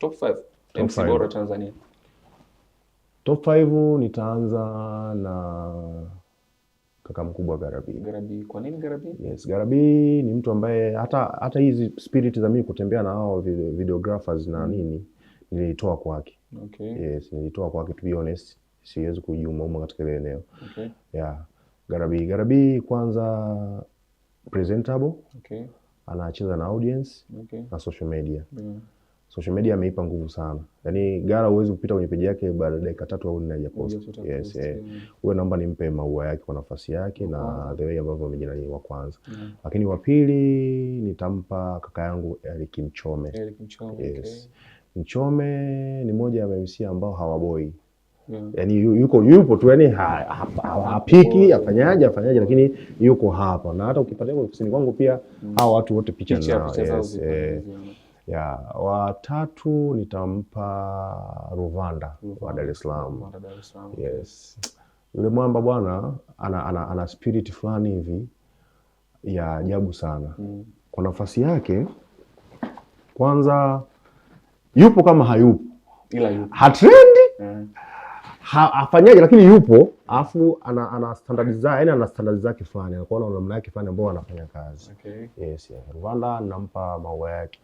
Top 5 Top MC five. Bora Tanzania. Top 5 nitaanza na kaka mkubwa Garabi. Garabi. Kwa nini Garabi? Yes, Garabi ni mtu ambaye hata hizi spirit za mimi kutembea na hao videographers na nini nilitoa kwake. Yes, nilitoa kwake, to be honest. Siwezi kujiumauma katika ile eneo. Yeah. Garabi, Garabi kwanza presentable, anacheza na audience na social media. Social media ameipa nguvu sana. Yaani Gara huwezi kupita kwenye peji yake baada ya dakika 3 au 4 hajapost. Hajapata Yes, post, eh. Huyo naomba nimpe maua yake kwa nafasi yake na the way ambavyo amejinani wa kwanza. Lakini wa pili nitampa kaka yangu Eric Mchome. Eric Mchome. Yes. Mchome ni moja ya MC ambao hawaboi. Yaani yupo tu, yani hapiki, afanyaje afanyaje, lakini yuko hapa na hata ukipatia kwa ofisini kwangu pia hawa watu wote picha Picha nao. picha zao Yes, zipo. eh. Ya, watatu nitampa Ruvanda wa Dar es Salaam. Ruvanda, Dar es Salaam. Yes. Yule mwamba bwana ana spirit fulani hivi ya ajabu sana. Kwa nafasi yake kwanza yupo kama hayupo. Ila yupo. Hatrendi, hafanyaje, lakini yupo, alafu ana standard zake, yani ana standard zake fulani, anakuwa na namna yake fulani ambayo anafanya kazi. Yes, yeah. Rwanda nampa maua yake.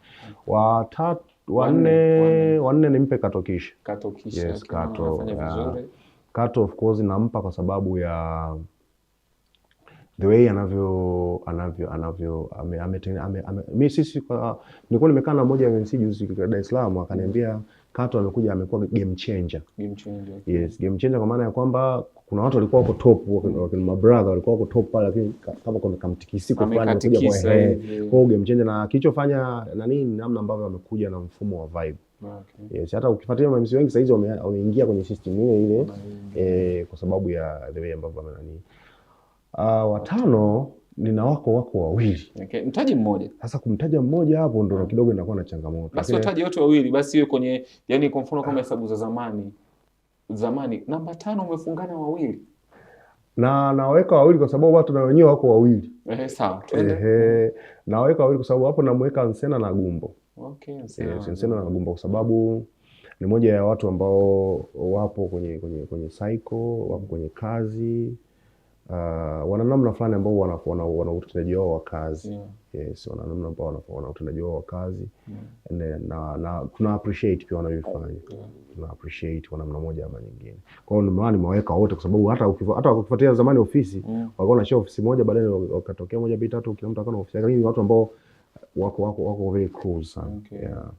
Watatu, wanne, Wanne. wanne nimpe Katokisha. Kato Kisha. Yes, okay, Kato, anafanya yeah. vizuri. Kato of course nampa kwa sababu ya the way anavyo anavyo anavyo ame, ame, ame, ame, mi sisi kwa nilikuwa nimekaa na mmoja wa MC juzi Dar es Salaam, akaniambia Kato amekuja amekuwa game changer. Game changer. Yes, game changer kwa maana ya kwamba kuna watu walikuwa wako top, wakina mabrother walikuwa wako top pale, lakini kama kuna kamtikisiko fulani amekuja kwa Amekatikisa hivi. kwa hiyo game changer, na kilichofanya nani ni namna ambavyo amekuja na mfumo wa vibe. Yes, hata ukifuatilia ma MC wengi saizi wameingia kwenye system ile ile kwa sababu ya the way ambavyo amenani. Watano nina wako wawili. Okay. Mtaji mmoja. Sasa kumtaja mmoja hapo ndo kidogo inakuwa na changamoto. Basi Lakini wataje wote wawili basi, iwe kwenye, yani kwa mfano kama hesabu za zamani. Zamani namba 5 umefungana wawili. Na naweka wawili kwa sababu watu na wenyewe wako wawili. Eh, sawa. Twende. Ehe, naweka wawili kwa sababu hapo namweka Nsena na Gumbo. Sawa. Yes, Nsena na Gumbo kwa sababu ni moja ya watu ambao wapo kwenye cycle, wapo kwenye kazi. Wana namna fulani ambao wana utendaji wao wa kazi. Yes, wana namna ambao wana utendaji wao wa kazi. And then, na tuna appreciate pia wanavyofanya. Tuna appreciate kwa namna moja ama nyingine. Kwa hiyo ndio maana nimewaweka wote kwa sababu hata ukifuatilia zamani ofisi walikuwa wanashare ofisi moja, baadaye wakatokea moja mbili tatu, kila mtu akawa na ofisi yake, lakini watu ambao wako very close sana. Okay. Yeah.